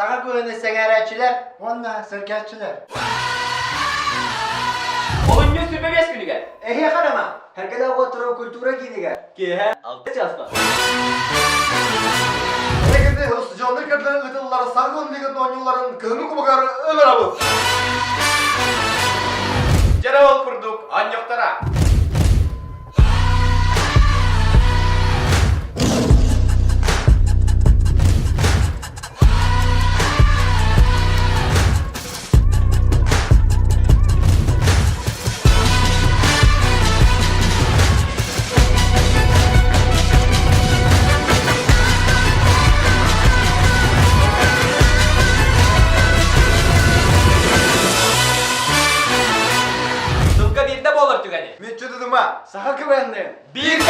Саҥа кыһыны сэҥээрээччилэр уонна сэргээччилэр. Олунньу 25 күнүгэр. Эһиэхэ эрэ Эргэлээх уоттарын культура киинигэр. Киэһэ 6 чааска. Эһигини устудьуоннар кэрдэн ыытыллар Саргын лигатын оонньууларын кыһыҥҥы кубогар ыҥырабыт. Дьэ ол курдук оонньуохтара. Сылга биирдэ буолар түгэни. Мүччү тутума. Саха КВН-ны Биир.